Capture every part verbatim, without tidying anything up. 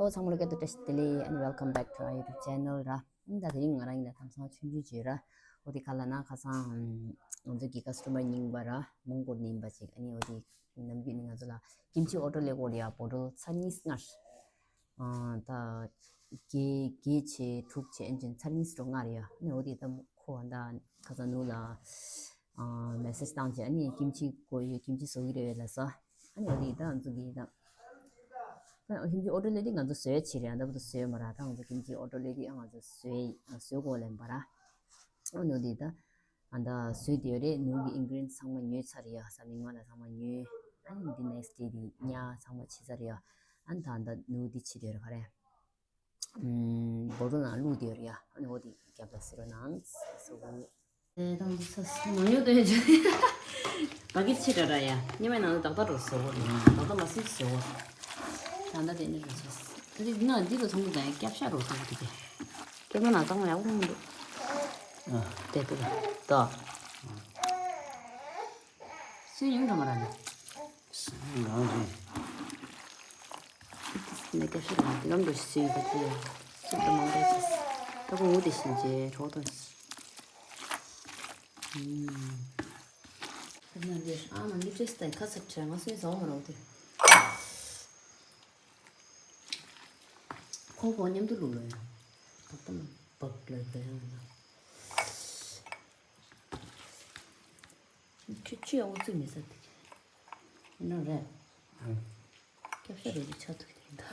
ཨོ་ཚང་མ་ལ་སྐད་དུ་བཀྲ་ཤིས་བདེ་ལེགས། and welcome back to our YouTube channel ར། ཨ་ནི་ད་དེ་རིང་ང་རང་ཡིན་ན་དེང་སང་ཆུང་ཆུང་བྱོས་ར། ཨོ་དེ་ག་ལ་ན་ཁ་སང་ང་ཚོ་གི་ཀ་སི་ཊོ་མར་རྙིང་པ་ར་མོང་གོལ་ནས་ཡིན་པ་ཅིག་ཨ་ནི་ཨོ་དེ་ནམ་རྒྱུན་ནི་ང་ཚོ་ལ་ཀིམ་ཆི་ཨོ་ཌར་སླེབས་ཀྱི་ཡོད་རེད་ཡ། བོ་ཊལ་ཚར་གཉིས་ལྔ། ཨ་ད་བརྒྱད་བརྒྱད་བྱས་དྲུག་བྱས་ཨེན་ཅིན་ཚར་གཉིས་འགྲོ་ལྔ་རེད་ཡ། ཨ་ནི་ཨོ་དེ་ད་ཁོ་ད་ཁ་སང་ནུ་ལ་ཨ་མེ་སེ་ཇི་བཏང་བྱས་ཨ་ནི་ཀིམ་ཆི་དགོས་ཡོད་ཀིམ་ཆི་བཟོ་གི་རེད་ལབ་ས། ཨ་ནི་འོ་དེ་ད་ང་ཚོ་གི་ད་ད་ཀིམ་ཆི་ཨོ་ཌར་སླེབས་དུས་ང་ཚོ་བཟོས་བྱས་རེད། ཨ་ད་བར་དུ་བཟོས་མ་ར། ད་ང་ཚོ་ཀིམ་ཆི་ཨོ་ཌར་སླེབས་དུས་ཨ་ང་ཚོ་བཟོས་བཟོས་གོ་ལེན་པ་ར། ཨ་ནི་འོ་དེ་ད་ཨ་ད་བཟོས་དེ་རེད། ནུ་གི་ཨིན་གི་རི་ཌི་ཡན་ཊི་ཚང་མ་ཉོས་ཚར་རེད་ཡ། ས་མིག་དམར་ལ་ཚང་མ་ཉོས། ཨ་ནི་འདི་ནེག་སི་ཊི་དེ་ཉ་ཚང་མ་བྱས་ཚར་རེད་ཡ། ཨ་ནི་ད་ད་ནུ་དེ་བྱས་དེ་རེད་ག་རེད། ཨམ། བོ་ཊལ་ནང་བླུགས་དེ་ཡོད་རེད་ཡ། ཨ་ནི་འོ་དེ་རྒྱབ་ལ་བསིལ་རོགས་གནང་། སོ་སོ། ཨེ་ད་ང་ཚོ་ཚ་མང་ཉུང་དོན་བརྗོད། བ་གི་ཆེ་དྲགས་ར་ཡ། སྙེ་མའི་ནང་དུ་ཏག་ཏག་རུ་བཟོ་དགོས་རེད། ཏག་ཏག་མ་སེམས་བཟོ་དགོས་རེད། ད་ལྟ་དེ་ནི་རུ་ཆེ། ད་དེ་ན་འདི་རུ་ཚོང་དུ་ད་ཡ་སྐྱབས་ཤ་རུ་བཟོ་དགོས་དེ། སྐྱབས་ཤ་ནང་བཏང་ན་ཡག་པོ་མི་འདུག་ཨ་དེ་དེ་ད། སུས་ཉུང་དྲ་མ་ར་ནི། ང་རེད། ནས་སྐྱབས་ཤ་དང་དེ་ལམ་དུ་ཞིག་ད་ཅི་ཡ། སུ་དང་མང་པོ་ཞིག་ད་ཁོ་ངུ་དེ་བཞིན་བྱས་གྲོགས་དང་། ཨུམ། ཁོ་ན་འདིར་ཨ་མ་ནི་ཏྲེས་དང་ཁ་ཚ་ཁྲ་ང་སུན་ཟ་བ་མ་རང་དེ། ཁོ་ཁོ་མཉམ་དུ་ལུག་ལོ་ཡ། ད་ལྟ་མ་བག་ལ་བག་ཡ་ང་། ཁྱོད་ཆུ་ཡག་པོ་བཙུགས་མེད་ས་དེ། ཡིན་ནོ་རེད། ཨང་། སྐྱབས་ཤ་རེ་རེ་ཆགས་ཐུབ་ཀྱི་རེད་ད།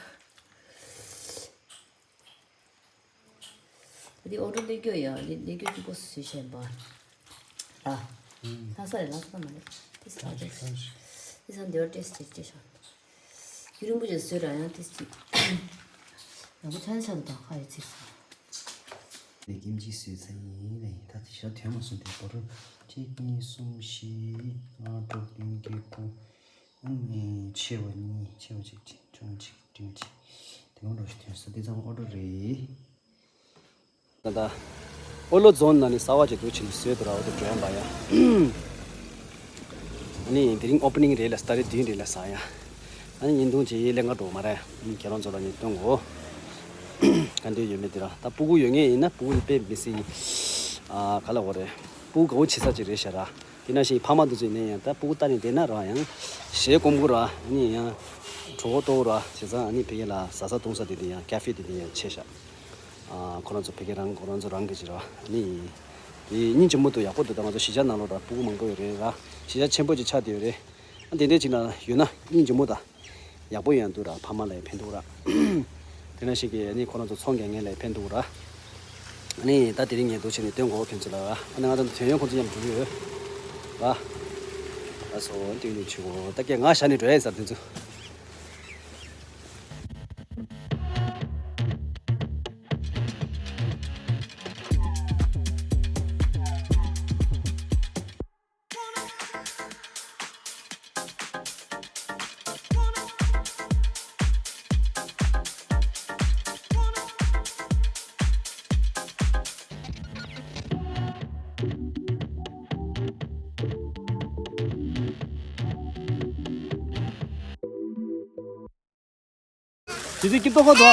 ད་དེ་ཨོ་ཌར་སླེབས་རྒྱུ་ཡ་སླེབས་སླེབས་རྒྱུ་གཅིག་པོ་བཟོས་བྱས་པ། ར། ཨང་། ལྷ་ས་རེད་ལྷ་ས་མ་རེད། དེ་ས་རེད། དེ་ས་འདི་བ་ཏྲེས་ཏྲེས་ཏྲེས་ཤོག་རྒྱུན་རིང་པོ་ཅིག་བཟོས་ར་ཡང་ཏིས་ཅིག་ཡག་པོ་ཆགས་ཆགས་འདུག་ད་ཁ་ཡོད་ཚིག་སོང་། དེ་ཀིམ་ཅི་བཟོས་ཚར་ཡིན་ལེ། ད་དེ་ཞག་ཐོན་མ་སོང་དེ་བོ་ཊལ་གཅིག་གཉིས་གསུམ་བཞི་ལྔ་དྲུག་བདུན་བརྒྱད་དགུ། ཨ་ནི་ཆེ་བ་གཉིས་ཆེ་བ་གཅིག་ཆུང་གཅིག་འབྲིང་གཅིག་དེ་མོ་འདྲ་ཞིག་ཐོན་སོང་། དེ་ཚང་མ་ཨོ་ཌར་རེད། ད་ལྟ་ཨོ་ལོ་ཛོན་ནང་ནས་གསར་པ་ཅིག་འདུག་བྱས་ནས་བཟོས་འདུག་ར། འོ་དེ་འགྲོ་ཡ་འབའ་ཡ། ཨ་ནི་དེ་རིང་ཨོ་པ་ནིང་རེད་ལ་ས་ཏ་རེ་བདུན་རེད་ལ་ཟ་ཡ། ཨ་ནི་བརྙན་ཐུང་ཅིག་ལས་ང་འགྲོ་མ་རེད། ཨ་ནི་ཁྱེད་རང་ཚོ་ལ་ངས་སྟོན་གོ། ག་འདྲ་ཡོད་མེད་དེ་ར། ད་སྤུ་གུ་ཡོད་ངེས་ཡིན་ན་སྤུ་གུ་ནི་དཔེ་མི་སྲིད། ཨ་ག་ལ་འོ་རེད། སྤུ་གུ་དགའ་བོ་བྱེད་ས་ཅིག་རེད་ཤག་ར། དེ་ནང་བཞིན་ཕ་མ་དེ་ཚོ་ཡིན་ན་ཡང་ད་སྤུ་གུ་ལྟ་ནས་བསྡད་ན་ར་ཡང་གཞས་སྒོམ་གོ་ར། ཨ་ནི་ཡང་གྲོད་ཁོག་ལྟོགས་ར་བྱས་ཙང་ཨ་ནི་ཕ་གི་ལ་ཟ་ས་འཐུང་ས་དེ་དེ་ཡང་ཀ་ཧྥེ་དེ་དེ་ཡང་ཆེ་ཤག་ཨ་ཁོ་རང་ཚོ་ཕ་གི་རང་ཁོ་རང་ཚོ་རང་གི་ཅིག་ར། ཨ་ནི་དེ་སྙིང་རྗེ་མོ་འདུག་ཡག་པོ་འདུག་ད་ང་ཚོ་གཞིས་ཆགས་ནང་ལོགས་ར་སྤུ་གུ་མང་པོ་ཡོད་རེད་ར། གཞིས་ཆགས་ཆེན་པོ་ཅིག་ཆགས་བསྡད་ཡོད་རེད། ཨ་དེ་འདྲས་ཅིག་ན་ཡོད་ན་སྙིང་རྗེ་མོ་ད། ཡག་པོ་ཡང་འདུག་ར། ཕ་མ་ལ་ཡང་ཕན་ཐོགས་ར། དེ་ནང་བཞིན་གྱི་ཨ་ནི་ཁོ་རང་ཚོ་ཚོང་རྒྱག་མཁན་ལ་ཡང་ཕན་ཐོགས་ར། ཨ་ནི་ད་དེ་རིང་ངས་འདུག་བྱས་ནས་སྟོན་གོ་ཁྱོད་ཚོ་ལ་ར། ཨ་ནི་ང་ཚོ་དོན་ཡོད་ཁོང་ཚོ་མཉམ་འགྲོ་གི་ཡོད་ར། ལགས་སོ། ཨ་ནི་དེ་ཡོད་ཆུ་གོ་ད་ཀྱེ་ང་ཞ་ནས་འགྲོ་ཡ་ཡིན་ཟེར་དེ་ཚོ། དེ་དུས་སྐྱིད་ཏོག་ཁ་འདུག་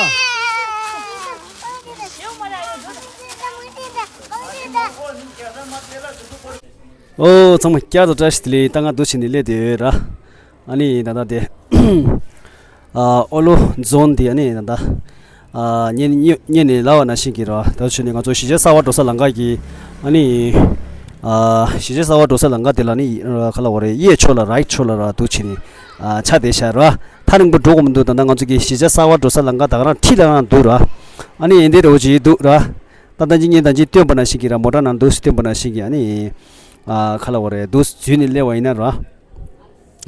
ཨ། ཨོ་ཚང་མ་བསྐྱར་དུ་བཀྲ་ཤིས་བདེ་ལེགས། ད་ང་འདུག་བྱས་ནས་སླེབས་བསྡད་ཡོད་ར། ཨ་ནི་ད་ལྟ་དེ་ཨ་ཨོ་ལོ་ཛོན་དེ་ཨ་ནི་ད་ལྟ་ཨ་ཉེ་ཉེ་ཉེ་ནས་ལབ་པ་ནང་བཞིན་གྱི་ར། ད་ཆུ་ནི་ང་ཚོ་གཞིས་ཆགས་གསར་པ་འགྲོ་ས་ལམ་ཁ་གི་ཨ་ནི་ཨ་གཞིས་ཆགས་གསར་པ་འགྲོ་ས་ལམ་ཁ་དེ་ལ་ནི་ག་ལ་བ་རེད། གཡས་ཕྱོགས་ལ་རའིཊ་ཕྱོགས་ལ་ར་འདུག་བྱས་ནས་ཨ་ཆགས་བསྡད་ཤག་ར། ཐག་རིང་པོ་འགྲོ་དགོས་མི་འདུག་ད་ལྟ་ང་ཚོ་གི་གཞིས་ཆགས་གསར་པ་འགྲོ་ས་ལམ་ཁ་ད་ག་རང་འཁྲིས་ལ་རང་འདུག་ར། ཨ་ནི་ཡིན་དེ་འདྲ་བོ་ཅིག་འདུག་ར། ད་ལྟ་ཅི་ཉིན་དང་ཅི་སྟོན་པ་ནང་བཞིན་གྱི་ར། མོ་ཊ་ནང་འདུག་སྟོན་པ་ནང་བཞིན་གྱི་ཨ་ནི་ཨ་ག་ལ་བ་རེད། འདུག་འཛུལ་ནས་སླེབས་པ་ཡིན་ན་ར། ཨ་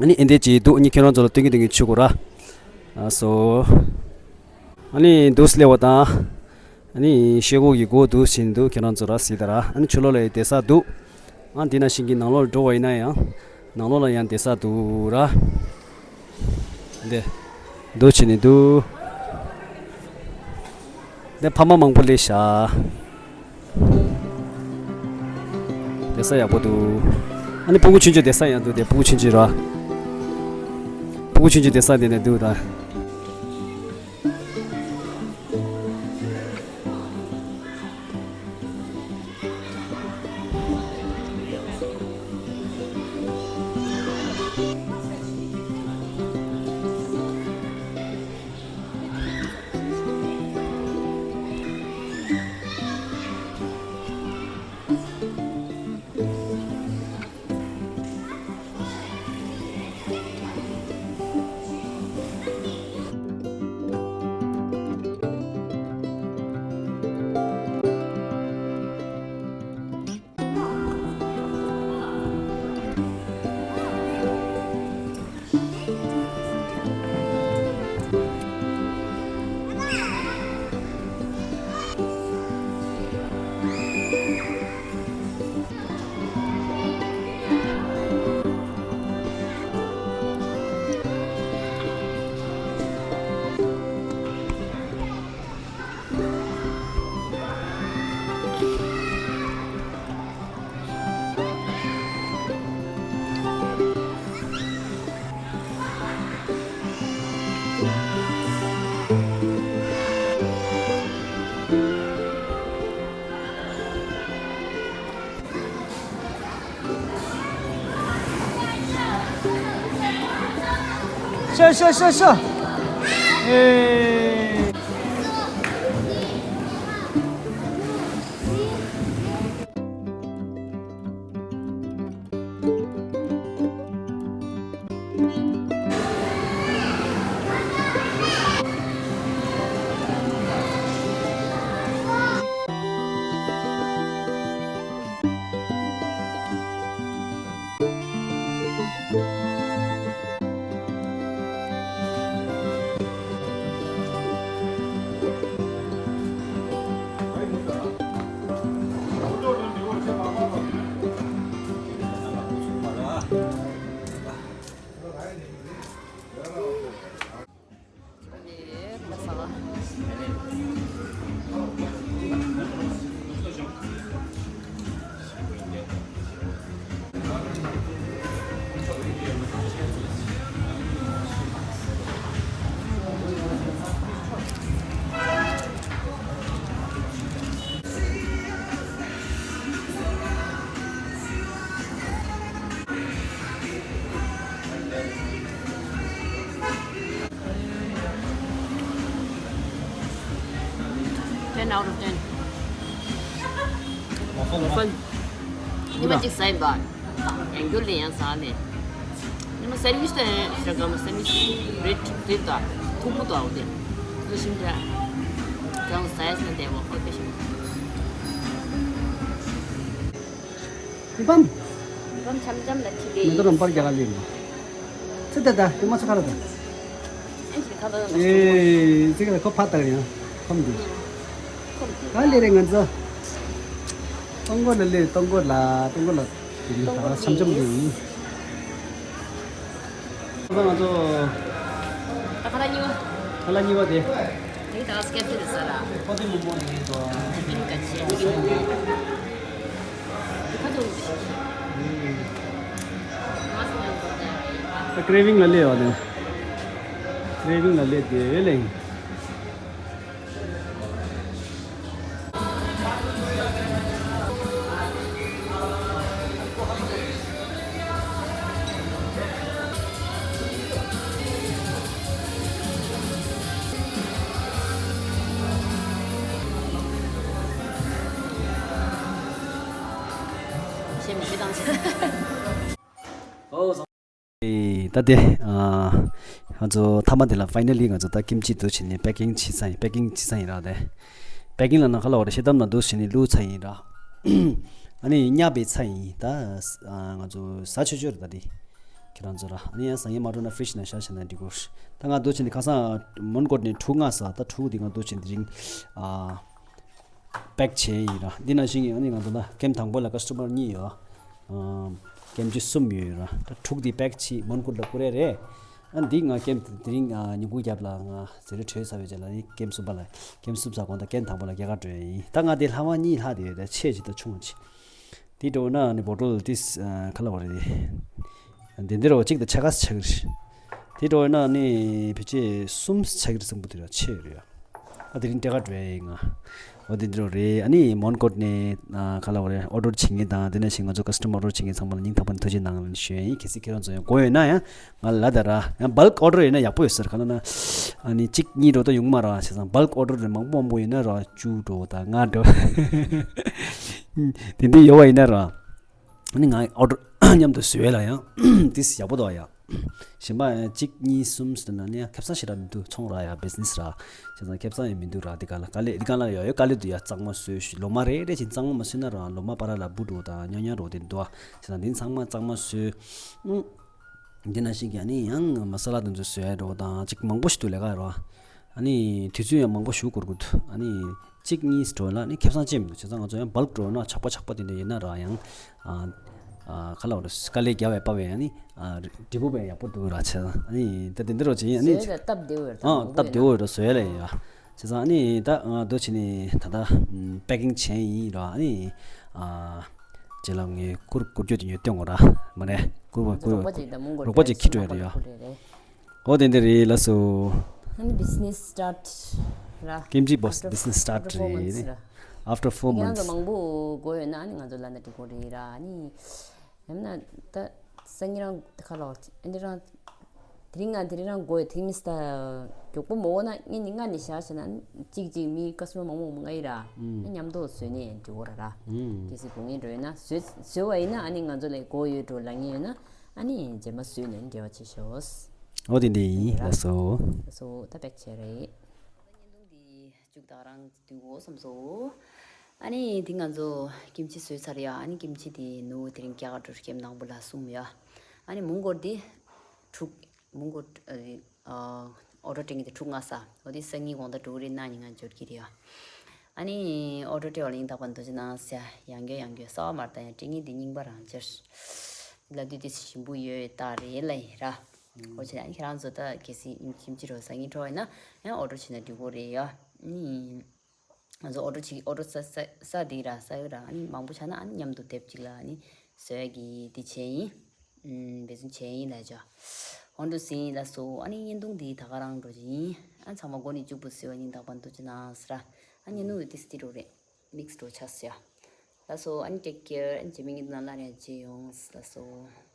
ནི་ཨེ་འདྲས་ཅིག་འདུག་ཨ་ནི་ཁྱེད་རང་ཚོ་ལ་སྟོན་གྱི་སྟོན་གྱི་ཆུ་གོ་ར། ཨ་སོ། ཨ་ནི་འདུག་སླེབས་པ་དང་། ཨ་ནི་ཤེལ་སྒོ་གི་སྒོ་འདུག་ཕྱིན་འདུག་ཁྱེད་རང་ཚོ་ར་གཟིགས་དང་ར། ཨ་ནི་ཕྱི་ལོགས་ལ་ཡང་བསྡད་ས་འདུག་ཨ་འདི་ནང་བཞིན་གྱི་ནང་ལོགས་ལ་འགྲོ་བ་ཡིན་ན་ཡང་། ནང་ལོགས་ལ་ཡང་བསྡད་ས་འདུག་ར། འདི། འདུག་བྱས་ནས་འདུག་འདི་ཕ་མ་མང་པོ་སླེབས་ཤག་བསྡད་ས་ཡག་པོ་འདུག་ཨ་ནི་སྤུ་གུ་ཆུང་ཆུང་བསྡད་ས་ཡང་འདུག་དེ་སྤུ་གུ་ཆུང་ཆུང་ར། སྤུ་གུ་ཆུང་ཆུང་བསྡད་ས་འདི་ནས་འདུག་ད། ཤ་ཤ་ཤ་ཤ། ཨེ། Ten out of ten. Waffle. Waffle. ཉི་མ་གཅིག་ཟ་ཡིན་པ། ཡང་འགྱུར་ལེན་ཡང་ཟ་ནས། ཉི་མ་སེན་ཝིཆ་དང་ཞག་གམ་སེན་ཝིཆ་རེད་རེད་དང་ཐུག་པོ་དང་འོ་དེ། དེ་བཞིན་དུ་ཀྱང་ཟ་ཡ་ཟ་བསྡད་པ་ཁོ་དེ་བཞིན། མི་ཕམ། མི་ཕམ་འཆམ་འཆམ་ལ་ཁྲིད་དེ། མེ་ཏོག་རམ་པར་རྒྱག་ག་ལེན་ནོ། ཚེ་ད་ད་ཁྱོད་མ་ཚོ་ཁ་ལ་ད། ཨེ་ཁ་ལ་ད། ཨེ་ཚེ་ཁ་ལ་ཁོ་ཕ་ད་ཡང་ཁམ་དུ། ཁམ་དུ། ག་ལེ་རེ་ང་ཚོ། སྟོང་སྐོར་ལ་ལེ་སྟོང་སྐོར་ལ་སྟོང་སྐོར་ལ་དེ་ནི་ད་འཆམ་འཆམ་ལེ་ཡིན། ང་ཚོ། ད་ཁ་ལ་གཉིས་པ། ཁ་ལ་གཉིས་པ་དེ། དེ་ད་སྐད་དེ་རེད་ས་ལ། ཁོ་དེ་མོ་མོ་དེ་རེད་དོ། ཨིན་ག་ཆེ་ནི་ཡོད་ནི། ཁ་ཚོ་འདི་ཞིག་ཞིག་ང་སུ་ཡང་གོ་ད་རེད། ད་ཀྲེ་ཝིང་ལ་ལེ་བ་དེ། ཀྲེ་ཝིང་ལ་ལེ་དེ་ལེ། ཨེ། ད་དེ། ཨ། ང་ཚོ་མཐའ་མ་དེ་ལ་ཕའི་ནལ་ལི་ང་ཚོ་ད་ཀིམ་ཅི་འདུག་བྱས་ནས་པེ་ཀིང་བྱེད་ས་ཡིན། པེ་ཀིང་བྱེད་ས་ཡིན་ར་དེ། པེ་ཀིང་ལ་ན་ཁ་ལ་བ་རེ་ཤེ་དམ་ལ་འདུག་བྱས་ནས་བླུགས་ཚར་ཡིན་ར། ཨ་ནི་བརྙ་བའི་ཚ་ཡིན་ད། ཨ། ང་ཚོ་ཟ་ཆོས་ཆོས་རེད་ད་དེ། ཁྱེད་རང་ཚོ་ར། ཨ་ནི་ཡང་ཟ་ཡིན་མ་འགྲོ་ན་ཕི་རིཇ་ནང་བཞག་བྱས་ན་འགྲིག་གོ། ད་ང་འདུག་བྱས་ནས་ཁ་སང་མོན་གྷོ་ནས་ཕྲུག་ལྔ་ཟ། ད་ཕྲུག་དེ་ང་འདུག་བྱས་ནས་དེ་རིང་། ཨ། པེག་བྱས་ཡིན་ར། འདི་ནང་བཞིན་ཨ་ནི་ང་ཚོ་ད་ཀེམ་དང་པོ་ལ་ཀ་སི་ཊ་མར་གཉིས་ཡོད། ཨ། ཀེམ་ཅི་གསུམ་ཡོད་ར། ད་ཕྲུག་འདི་པེག་བྱས་མོན་གྷོ་ལ་བསྐུར་ཡ་རེད། ཨ་འདི་ང་ཀེམ་དེ་རིང་ཨ་ཉིན་གུང་རྒྱབ་ལ་ང་ཟེར་རེ་བྲོས་ཚར་བའི་རྗེས་ལ་ནི་ཀེམ་གསུམ་པ་ལ་ཀེམ་གསུམ་ཟ་གོང་ད་ཀེམ་དང་པོ་ལ་རྒྱ་གར་འགྲོ་ཡ་ཡིན། ད་ང་དེ་ལྷ་མ་གཉིས་ལྷག་དེ་ཡོད། ད་ཆེ་ཅིག་ད་ཆུང་ཅིག་དེ་འགྲོ་ན་ནི་བོ་ཊོལ་ཏིས་ཁ་ལ་བ་རེད། དེ་འདི་རོ་གཅིག་དང་ཆ་ག་ཆ་གི་རེད། དེ་འགྲོ་ན་ནི་ཕལ་ཆེར་གསུམ་ཆ་གི་རེད་བསམ་པོ་དེ་ར་ཆེ་རེད། ཨ་དེ་རིང་སྤྲད་ག་འགྲོ་ཡ་ཡིན་ང་། འོ་དེ་འདི་རོ་རེད། ཨ་ནི་མོན་གྷོ་ནས་ཁ་ལ་བ་རེད་ཨོ་ཌར་བྱེད་མཁན་དང་དེ་ནང་བཞིན་ང་ཚོ་ཀ་སི་ཊ་མར་ཨོ་ཌར་བྱེད་མཁན་ཚང་མ་ལ་སྙིང་ཐག་པ་ནས་ཐུགས་རྗེ་གནང་ཞུ་ཡ་ཡིན། གལ་སྲིད་ཁྱེད་རང་ཚོ་ཡང་དགོས་ཡོད་ན་ཡང་། ང་ལ་ད་ར་ཡང་བལ་ཀི་ཨོ་ཌར་ཡིན་ན་ཡག་པོ་ཡོད་ཟེར། ག་ལ་ན་ཨ་ནི་གཅིག་གཉིས་འགྲོ་ད་ཡོང་མ་ར། བྱས་ཙང་བལ་ཀི་ཨོ་ཌར་རེ་མང་པོ་མང་པོ་ཡིན་ན་ར་བཅུ་འགྲོ་ད་ལྔ་འགྲོ། དེ་འདྲ་ཡོད་པ་ཡིན་ན་ར། ཨ་ནི་ང་ཨོ་ཌར་མཉམ་དུ་བཟོས་ལ་ཡང་ཏིས་ཡག་པོ་འདུག་ཡ། གཞན་པ་གཅིག་གཉིས་གསུམ་ཟེར་ན་ནི་ཁེ་བཟང་ཞེ་དྲག་མི་འདུག་ཚོང་ར་ཡ་བི་ཛི་ནེ་སི་ར། བྱས་ཙང་ཁེ་བཟང་ཡང་མི་འདུག་ར། དེ་ག་ལ་དཀའ་ལས་དེ་ག་ལ་ཡོད་ཡོད་དཀའ་ལས་འདུག་ཡ། གཙང་མ་བཟོས་ཤིག་ལོ་མ་རེ་རེ་བཞིན་གཙང་མ་མ་བཟོས་ན་ར་ལོ་མ་པ་ར་ལ་བུ་འགྲོ་དང་ཉོ་ཉོ་འགྲོ་དེ་འདུག་ཨ། བྱས་ཙང་འདི་ཚང་མ་གཙང་མ་བཟོས། ཨུ། འདི་ན་ཞིག་གི་ཨ་ནི་ཡང་མ་ས་ལ་དེ་ཚོ་བཟོས་ཡ་འགྲོ་དང་ཅིག་མང་པོ་ཞིག་འདུག་ལས་ཀ་ར། ཨ་ནི་དུས་ཚོད་ཡང་མང་པོ་ཞིག་འགོར་གི་འདུག་ཨ་ནི་གཅིག་གཉིས་འགྲོ་ལ་ནི་ཁེ་བཟང་ཅན་མི་འདུག་བྱས་ཙང་ང་ཚོ་ཡང་བལ་ཀི་འགྲོ་ན་ཆག་པ་ཆག་པ་དེ་འདྲ་ཡིན་ན་ར་ཡང་། ཨ། ཨ། ཁ་ལ་བ་རེ་དཀའ་ལས་རྒྱག་པའི་པ་བས་ཨ་ནི། ཨ། འབྲས་བུ་བས་ཡག་པོ་འདུག་ར་བྱས་ཙང་ཨ་ནི་ད་དེ་འདྲ་རོ་བྱས་ཡིན་ཨ་ནི། བཟོས་ལ་སྟབས་བདེ་བོ་ཡོད་ཨ་སྟབས་བདེ་བོ་ཡོད་ར་བཟོས་ལ་ཡིན་ཡ། བྱས་ཙང་ཨ་ནི་ད་ང་འདུག་བྱས་ནི་ད་ལྟ་པེ་ཀིང་བྱས་ཡིན་ར། ཨ་ནི། ཨ། རྗེས་ལ་ངས་བསྐུར་བསྐུར་རྒྱུ་དེ་ཉོས་སྟོན་དགོས་ར། མ་རེད་བསྐུར་བ་བསྐུར་རོགས་པ་ཅིག་དང་མོན་གྷོ་རོགས་པ་ཅིག་ཁྱི་འགྲོ་ཡ་རེད་ཡ། ཨོ་དེ་འདི་རེད་ལགས་སོ། ཨ་ནི་བི་ཛི་ནེ་སི་སི་ཊར་ཊི་ར། ཀིམ་ཅི་བོ་སི་After- བི་ཛི་ནེ་སི་སི་ཊར་ཊི་after four རེད། months ར། After four ང་ཚོ་months མང་པོ་དགོས་ཡོད་ན་ཨ་ནི་ང་ཚོ་ལ་ན་འགྲིག་གོ་རེད་ར། ཨ་ནི་ཡང་ན་ད་སང་ཉིན་རང་ཁ་ལོ་ཨ་ནི་རང་དེ་རིང་ང་དེ་རིང་རང་དགོས་ཡོད། དེ་རིང་མི་སི་ད་མགྱོགས་པོ་མོ་ན་ངས་ནི་ང་ནི་བཞག་བྱས་ན་གཅིག་གཅིག་མི་ཀ་སི་ཊ་མར་མང་པོ་མང་ང་ཡི་ར། ཨ་ནི་མཉམ་དུ་བཟོས་ནས་འགྲིག་གོ་ར་ར། གལ་སྲིད་དགོས་ངེས་འགྲོ་ཡོད་ན་བཟོས་བཟོས་བ་ཡིན་ན་ཨ་ནི་ང་ཚོ་ལ་དགོས་ཡོད་འགྲོ་ལ་ངེས་ཡོད་ན་ཨ་ནི་རྗེས་མ་བཟོས་ནས་འབྲེལ་བ་བྱེད་ཤོག་འོ་དེ་འདྲ་ཡིན། ལགས་སོ། ལགས་སོ། ད་པེག་བྱས་རེད། བརྙན་ཐུང་འདི་མཇུག་ད་རང་བསྡུ་དགོས་བསམ་སོང་། ཨ་ནི་དེ་ང་ཚོ་ཀིམ་ཅི་བཟོས་ཚར་ཡ། ཨ་ནི་ཀིམ་ཅི་དེ་ནུ་དེ་རིང་རྒྱ་གར་འགྲོ་སྐྱེམས་ནང་པོ་ལ་གསུམ་ཡ། ཨ་ནི་མོང་སྒོར་དེ་དྲུག་མོང་སྒོར་ཨ་ཨོ་ཊོ་སྤྲད་མཁན་དེ་དྲུག་ལྔ་ས། འོ་དེ་སང་ཉིན་དགོང་དག་དྲུག་རེ་གནངས་ཉིན་ང་འབྱོར་གྱི་རེད་ཡ། ཨ་ནི་ཨོ་ཊོ་སྤྲད་པ་ལ་སྙིང་ཐག་པ་ནས་ཐུགས་རྗེ་གནང་ཟེར། ཡང་བསྐྱར་ཡང་བསྐྱར་གསར་པ་མ་རེད་ད། ཡང་སྤྲད་མཁན་དེ་རྙིང་པ་རང་འབྱོར། ལབ་དུས་དེ་ཞིམ་པོ་ཡོད་ད་རེད་ལ་ཡིན་ར། འོ་བྱས་ན་ཁྱེད་རང་ཚོ་ད་གལ་སྲིད་ཀིམ་ཅི་རོ་ཟ་སྙིང་བྲོ་བ་ཡིན་ན་ཡང་ཨོ་ཊོ་བྱས་ན་འགྲིག་གོ་རེད་ཡ། ཨ་ནི་ང་ཚོ་ཨོ་ཊོ་བྱེད་ཨོ་ཊོ་ས་ས་ས་དེ་ར་ས་ཡོད་ར། ཨ་ནི་མང་པོ་ཆགས་ན་ཨ་ནི་མཉམ་དུ་དེབ་གཅིག་ལ་ཨ་ནི་བཟོ་ཡ་གི་དེ་བྱས་ཡིན། ཨུམ་འབད་བརྩོན་བྱས་ཡིན་ལ་ཅོ། འོན་ཏུ་ཟིན་ལ་སོ། ཨ་ནི་བརྙན་ཐུང་འདི་ད་ག་རང་འགྲོ་གི་ཡིན། ཨ་ཚང་མ་མགོ་ནས་མཇུག་བར་གཟིགས་པ་སྙིང་ཐག་པ་ནས་ཐུགས་རྗེ་གནང་ཟེར། ཨ་ཉེ་ནུ་ཏིས་ཏི་རུ་རེད། མིག་སི་འགྲོ་ཆགས་ཟེར། ལགས་སོ། ཨ་ནི་ཊེག་ཀེར། ཨ་ནི་རྗེས་མའི་བརྙན་ཐུང་ནང་སླར་ཡང་མཇལ་ཡོང་། ལགས་སོ།